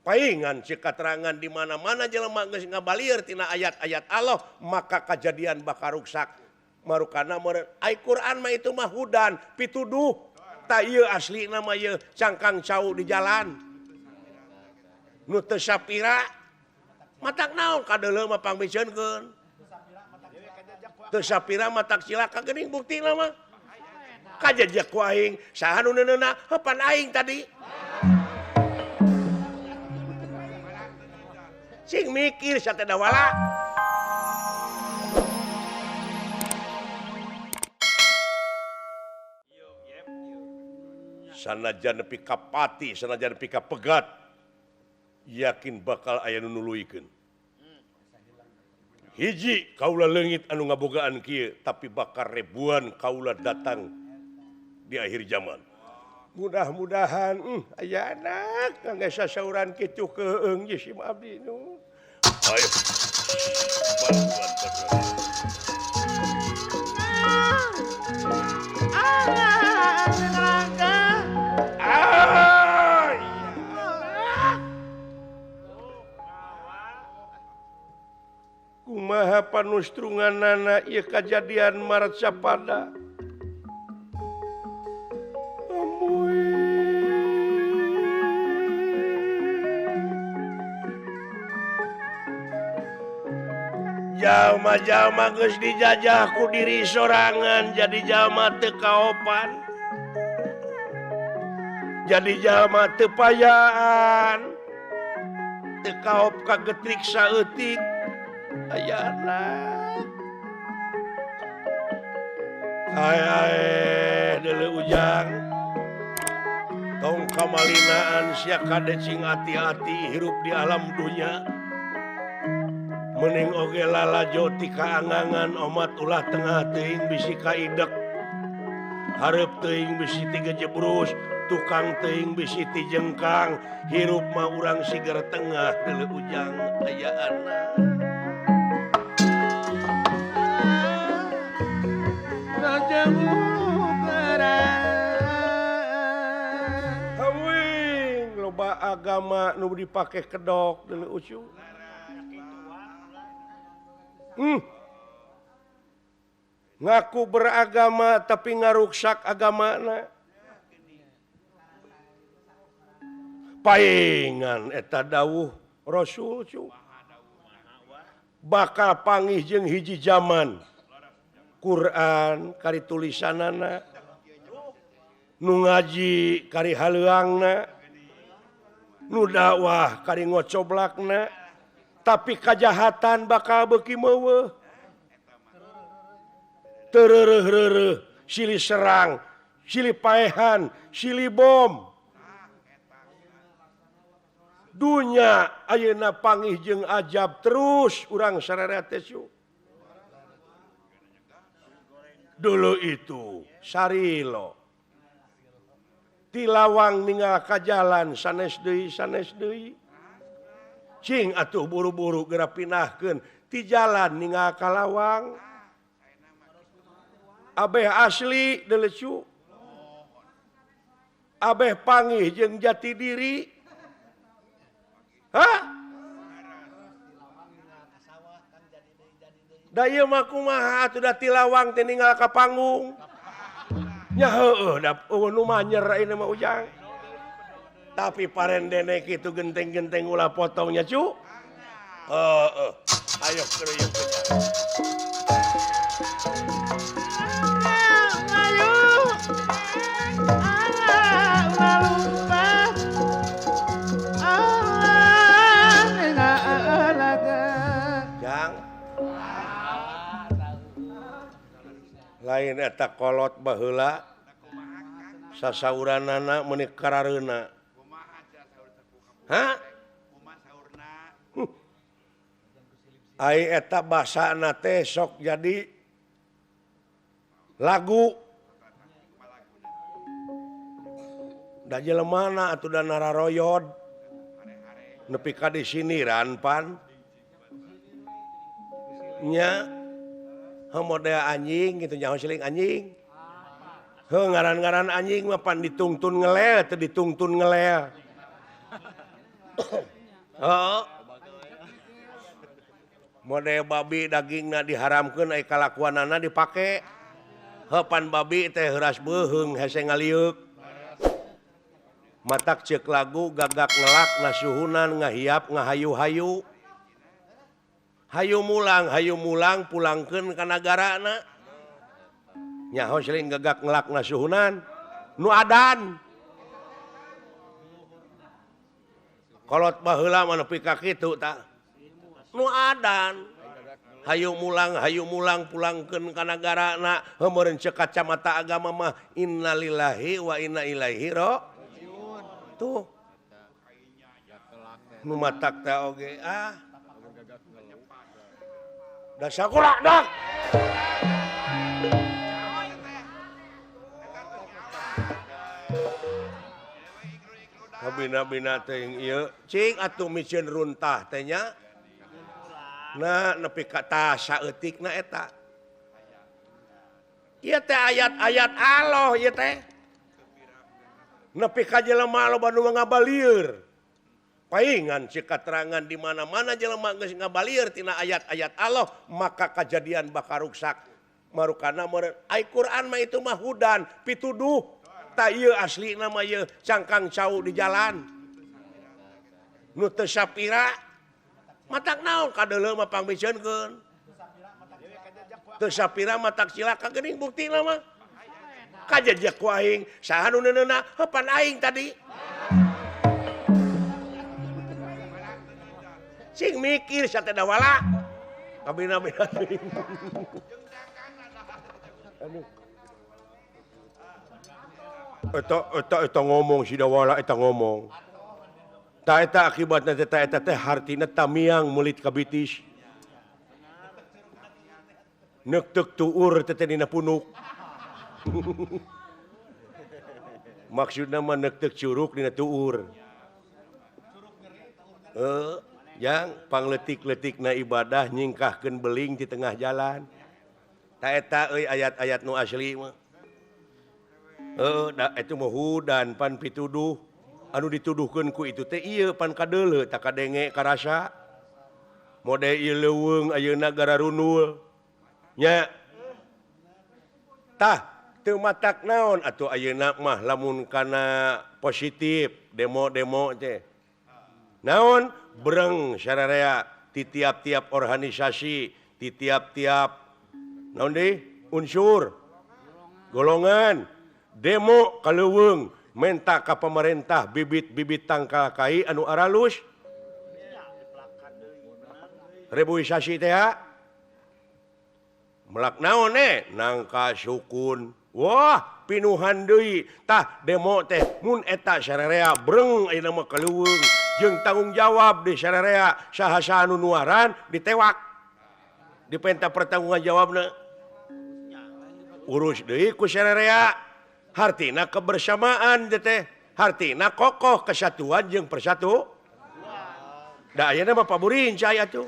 Paingan si katerangan di mana-mana jelema geus ngabalieur tina ayat-ayat Allah maka kajadian bakal ruksak. Marukana meureun ai Quran mah itu mah hudan pituduh ta ieu aslina mah ieu cangkang cau di jalan. Nu teu sapira matak naon kadeuleu mah pangbiceunkeun. Teu sapira matak cilaka geuning buktina mah. Kajejek ku aing saha nu neuneuna pan aing tadi. Sing mikir sate dawala. Sanajan nepi ka pati, sanajan nepi ka pegat, yakin bakal aya nu nuluykeun. Hiji kaula leungit anu ngabogaan kieu, tapi bakal ribuan kaula datang di akhir zaman. Mudah-mudahan aya anak kangge sasauran kitu keung ye sim abdi nu. Ayo. Bantuan kumaha panustrunganana ieu kajadian marcapada. Jalma-jalma geus dijajah ku diri sorangan jadi jalma teu kaopan. Jadi jalma teu payaan. Teu kaop kagetrik saeutik. Ayana. Hai hai deuleu ujang. Tong kamalinaan sia kade cing hati-hati hirup di alam dunya. Mending oge lalajo ti kaangangan omat ulah tengah teuing bisi kaidek. Hareup teuing bisi ti gejebrus, tukang teuing bisi ti jengkang, hirup mah urang sigar tengah deuleu ujang ayaana. Hawing loba agama nu dipake kedok deuleu ucu. Ngaku beragama tapi ngaruksak agamana. Paingan eta dawuh Rasul cu. Bakal pangih jeung hiji zaman. Quran kari tulisanana, nu ngaji kari haleuangna, nu dakwah kari ngocoblakna, tapi kajahatan bakal beuki meuweuh. Tereureureuh, silih serang, silih paehan, silih bom. Dunya ayeuna pangih jeung ajab terus urang sararea teh. Dulu itu sarilo tilawang ninggal ka jalan sanes deui cing atuh buru-buru geura pinahkeun ti jalan ninggal ka lawang abeh asli delecu abeh pangih jeung jati diri. Hah? Da ieu mah kumaha atuh da tilawang teh ninggal ka panggung. Nya heueuh da eueuh nu manyer ayeuna mah ujang. Tapi parendene kitu genteng-genteng ulah potongnya cu. Heeh. Ayo keruyuk. Ayo. Lain eta kolot baheula sasauranana meuni karareuna. Hah? Ai eta basana teh sok jadi lagu. Da jelemana atuh da nararoyod nepi ka disiniran pan. Nya model anjing gitu nyaho siling anjing. Heuh ngaran-ngaran anjing mah pan ditungtun ngelel teu ditungtun ngelel. Heeh. Mode babi dagingna diharamkeun ai kalakuanana dipake. Heupan babi teh heuras beuheung hese ngalieuk. Matak ceuk lagu gagak ngelak nasuhunan ngahiap ngahayu-hayu. Hayu mulang pulangkeun ka nagarana. Nyaho seling gagak ngelak nasuhunan nu adan. Kolot baheula mah nepi ka kitu tah. Nu adan. Hayu mulang pulangkeun ka nagarana. Heuh meureun ceuk kacamata agama mah innalillahi wa inna ilaihi rajiun. Tuh. Nu matak teh oge ah. Da sakola dak. Kabina-bina teh ieu cing atuh micin runtah teh nya. Nah nepi ka tah saeutikna eta. Ieu teh ayat-ayat Allah ieu teh. Nepi ka jelema loba nu ngabalieur. Paingan ceuk katerangan di mana-mana jelema geus ngabalieur tina ayat-ayat Allah maka kajadian bakal ruksak. Marukana meureun ai Quran mah itu mah hudan pituduh. Tah ieu aslina mah ieu cangkang cau di jalan. Nu teu sapira matak naon kadeuleu mah pangmiceunkeun. Teu sapira matak cilaka geuning buktina mah. Kajejek ku aing saha nu neuneuna heupan aing tadi. Sing mikir sate dawala. Kabina-bina. Aduh. Eta ngomong si dawala eta ngomong. Ta eta akibatna teh ta eta teh hartina tamiang meulit ka bitis. Neuk tuur teh dina punuk. Maksudna mah neuk curug dina tuur. Yang pangletik-letikna ibadah nyingkahkeun beling di tengah jalan. Ta eta euy ayat-ayat nu asli mah. Heuh, da itu mah hudan pan pituduh. Anu dituduhkeun ku itu teh ieu pan kadeuleu tak kadenge karasa. Mode ieu leuweung ayeuna gararunul. Nya. Tah teu matak naon atuh ayeuna mah lamun kana positif demo-demo teh. Naon breng sararea ti tiap-tiap organisasi, ti tiap-tiap naon deui unsur golongan demo kaleuweung menta ka pemerintah bibit-bibit tangkal kai anu aralus reboisasi teh melak naon nangka sukun wah pinuhan deui tah demo teh mun eta sararea breng ayeuna mah kaleuweung jeung tanggung jawab di sararea saha-saha nu nuaran ditewak dipenta pertanggungan jawabna urus deui ku sararea hartina kebersamaan teh hartina kokoh kesatuan jeung persatu da ayeuna mah paburincai atuh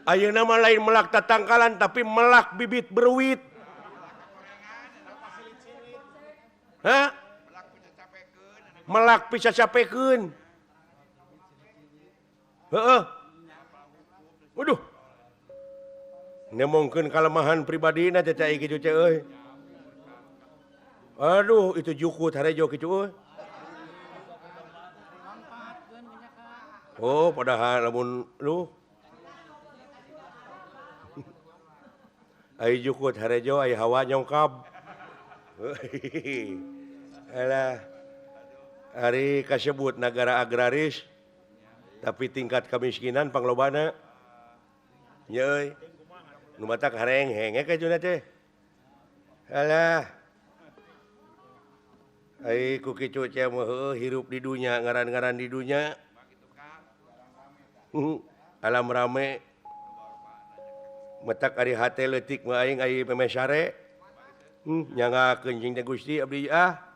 ayeuna mah lain melak tatangkalan tapi melak bibit berwit. Hah? Melak bisa capekeun. Heeh. Waduh. Nemongkeun kalemahan pribadina teh cai kitu teh euy. Aduh, itu jukut harejo kitu euy. Oh, padahal lamun lu ai jukut harejo ai hawa nyongkab. Alah. Ari kasebut negara agraris tapi tingkat kemiskinan panglobana. Nya euy. Nu matak harengheng ka juna teh. Alah. Ai ku kitu teh mah hirup di dunya ngaran-ngaran di dunya. Alam rame. Matak ari hate leutik mah aing ai pemesare. Nyangakeun jeung teh Gusti abdi ah.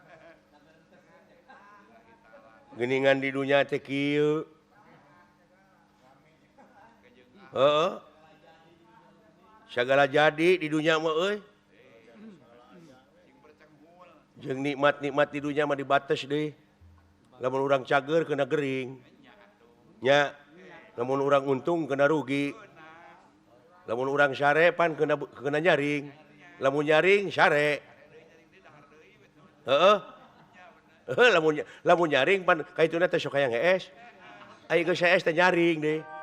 Geuningan di dunya teh kieu. Heeh. Sagala jadi di dunya mah euy. Jeung nikmat-nikmat di dunya mah dibates deui. Lamun urang cager kena gering. Nya, lamun urang untung kena rugi. Lamun urang sare pan kena kena nyaring. Lamun nyaring sare. Heeh. Heeh, lamun lamun nyaring pan kaituna teh sok hayang hees. Ai geus hees teh nyaring deui.